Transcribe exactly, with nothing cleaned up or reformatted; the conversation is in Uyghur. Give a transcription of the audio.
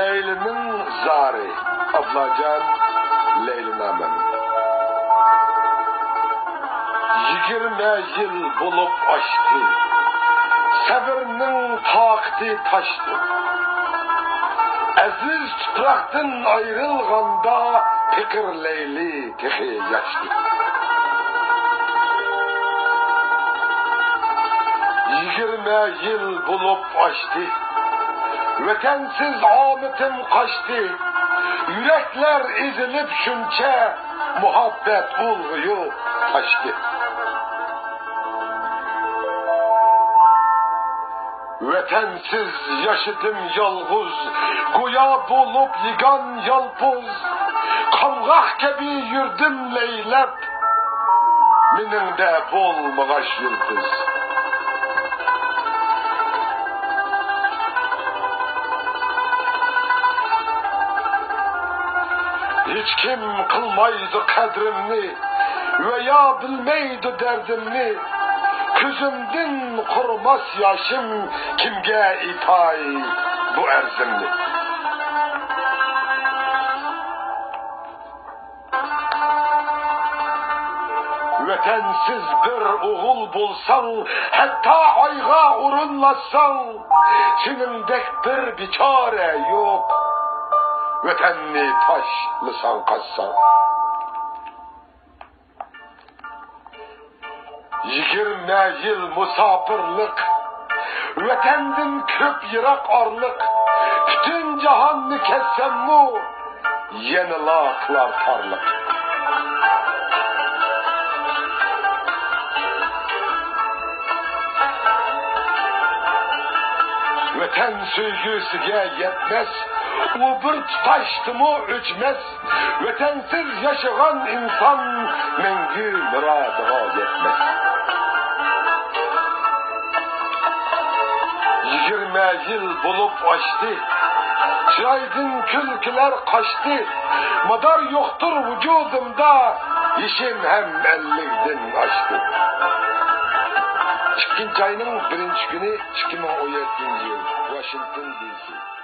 لەيلىنىڭ زارى، ئابلاجان لەيلىنامەم. يىگىرمە يىل بولۇپ ئاشتى، سەۋرنىڭ تاقىتى تاشتى. ئەزىز تۇپراقتىن ئايرىلغاندا، پېقىر لەيلى تېخى ياشتى. يىگىرمە يىل بولۇپ ئاشتى، ۋەتەنسىز ئامىتىم قاچتى. يۈرەكلەر ئېزىلىپ شۇنچە، مۇھەببەت ئۇلغىيىپ تاشتى. ۋەتەنسىز ياشىدىم يالغۇز، گويا بولۇپ يېگان يالپۇز. قامغاق كەبى يۈردۈم لەيلەپ، مېنىڭدە بولمىغاچ يۇلتۇز. ھېچكىم قىلمايدۇ قەدرىمنى، ۋە يا بىلمەيدۇ دەردىمنى. كۆزۈمدىن قۇرۇماس ياشىم، كىمگە ئېيتاي بۇ ئەرزىمنى؟ ۋەتەنسىز بىر ئوغۇل بولساڭ، ھەتتا ئايغا ئورۇنلاشساڭ، سېنىڭدەك بىر بىچارە يوق، ۋەتەننى تاشلىساڭ، قاچساڭ. يىگىرمە يىل مۇساپىرلىق، ۋەتەندىن كۆپ يىراق ئارىلىق. پۈتۈن جاھاننى كەزسەممۇ، يەنىلا قىلار تارلىق. ۋەتەن سۆيگۈسىگە يەتمەس، ئۇ بىر تۇتاشتىمۇ ئۆچمەس. ۋەتەنسىز ياشىغان ئىنسان مەڭگۈ مۇرادىغا يەتمەس. يىگىرمە يىل بولۇپ ئاشتى، چىرايدىن كۈلكىلەر قاچتى. مادار يوقتۇر ۋۇجۇدۇمدا، يېشىم ھەم ئەللىكتىن ئاشتى. ئىككىنچى ئاينىڭ بىرىنچى كۈنى، ئىككى مىڭ ئون يەتتىنچى يىل، ۋاشىنگتون دى سى.